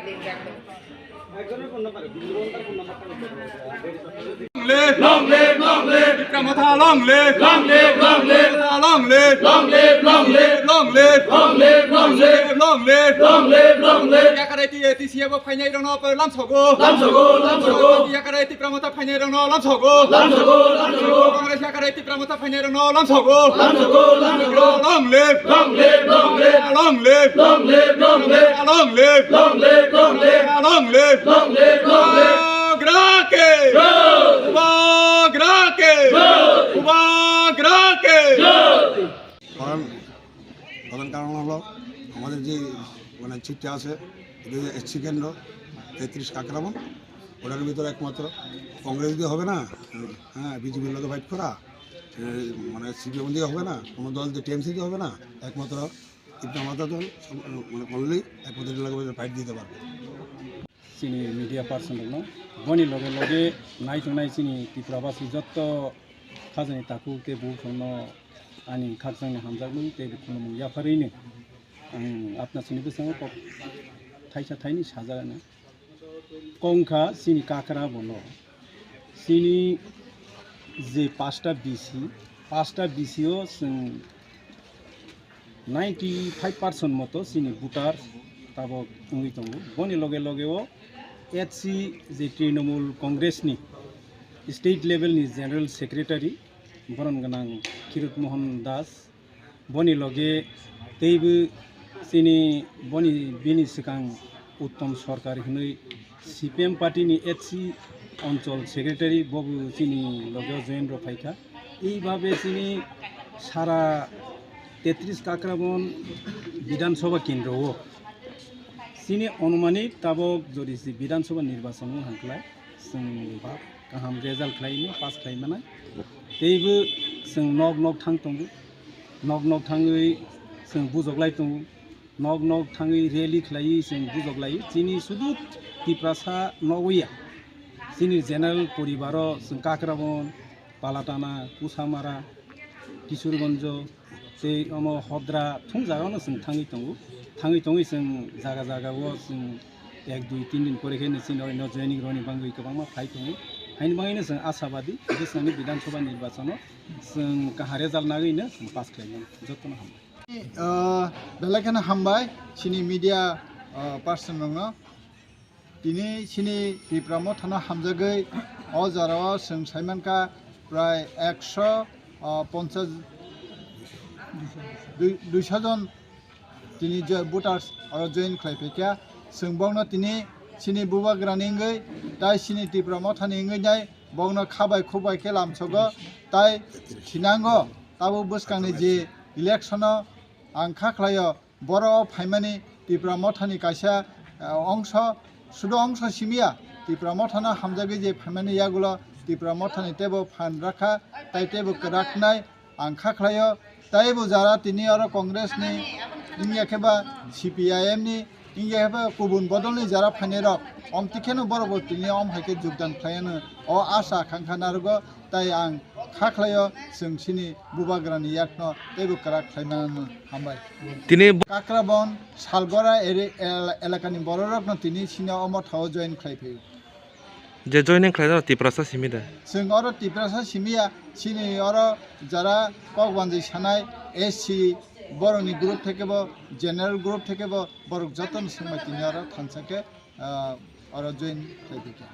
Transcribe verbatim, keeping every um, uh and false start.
Long live, long live, long live. Tipra Motha, long live. Long live, long live. Tipra Motha, long live. Long live, long live. Tipra Motha, long live. Long live, long live. Long live, long live. Long live, long live. Long live, long live. Yakarati A T C F o phainai rokno lamsogo. Lamsogo, lamsogo. Yakarati Tipra Motha phainai rokno lamsogo. Lamsogo, lamsogo. Congress yakarati Tipra Motha phainai rokno lamsogo. Lamsogo, lamsogo. Long live. Long live, long live. Long live. Long live, long live. Long live. Long live, long live. Long live. Long live, long live. Bubagra ke. Jai. Bubagra ke. Jai. Bubagra ke. Jai. কারণ, প্রধান কারণ হলো আমাদের যে মানে সিটটা আছে, এটা যে এসসি কেন্দ্র, তেত্রিশ কাকরাবন, ওটার ভিতরে একমাত্র কংগ্রেস দিয়ে হবে না, হ্যাঁ, বিজেপির লগে ফাইট করা, এ, মানে সিপিএম দিয়ে হবে না, কোনো দল দিয়ে, টিএমসি দিয়ে হবে না, একমাত্র ইবনে মাতা দল, মানে করলেই একমাত্র এলাকা ফাইট দিতে পারবে। Chini media person rokno boni loge loge naitongnai chini Tripura basi jotto khajani takhuk tei bukhukno ani khakchangni hamjakmung tei khulumung yapharwino ang apna chini bwskango kok thaisa thaini sajagano. Kongkha chini kakra bono chini je pasta B C, pasta B C o chwng ninety five percent moto chini voter tabok wngwi tongo. Boni loge loge o H C je Trinamool Congress ni state level ni general secretary boron gwnang Kirut Mohan Das, boni loge teibo chini boni bini swkang Uttom Sarkar hinwi C P M party ni H C onchol secretary bobo chini loge join rw phaikha. Eibabe chini sara tetris Kakrabon Bidhan Sabha kendro o chini anumanik tabok jodi si Bidhan Sabha nirbachon wng hwnkhe chwng ba kaham result khlai mano, pass khlai mano. Teibo chwng nok nok thang tongo, nok nok thangwi chwng bujok lai tongo. Nok nok thangwi rally khlaiwi chwng bujok lai. Chini sudu Tiprasa nogwi ya. Chini general poribaro chwng Kakrabon, Palatana, Kusamara, Kishorganj, tei omo Hodra thung jagao no chwng thangwi tongo. Thangwi tongwi chwng jaga jaga o chwng ek dui tin din pore khe no chini oro joining roni bangwi kwbangma phai tongo. Haini bangwi no chwng ashabadi bwskango Bidhan Sabha nirbachon o chwng kaham result nagwi no chwng pass khlai mano. Jotono hambai. Ah, belai kheno hambai chini media, ah, person rokno. Tini chini Tipra Mothano hamjagwi o jorao chwng saimankha prai ekso, ah, ponchas, dui-, duiso jon tini je voters oro join khlai phaikha. Chwng bokno tini chini bubagrani wngwi tai chini Tipra Mothani wngwi nai bokno khabai khubai khe lamsogo tai thinango. Tabuk bwskangni je election o ang kha khlaio, borok o phaimani Tipra Mothani kaisa, eh, ongso, sudo ongso simiya, Tipra Mothano hamjagwi je phaimani yagulo Tipra Mothani teibo phan rakha, tai teibo kwraknai ang kha khlaio. Teibo jara tini oro Congress ni, wngya khe ba C P I M ni, wngya khe ba kubun bodol ni jara phainai rok, omtwi kheno borok bo tini om hai khe jogdan khlai ano, o asa khankha narugo. Tai ang kha khlaio, chwng chini bubagrani yakno teibo kwrak khlai mano. Hambai. Tini bo- Kakrabon, Salgora ere-, el-, elakani bororokno tini chini o mothao join khlai phaio. Je joining khlainai Tiprasa simi da? Chwng oro Tiprasa simiya, chini oro jara kok banjwi sanai S C borokni group thekebo, general group thekebo, borok jotono swngbai tini oro thansa khe, ah, oro join khlai phaikha.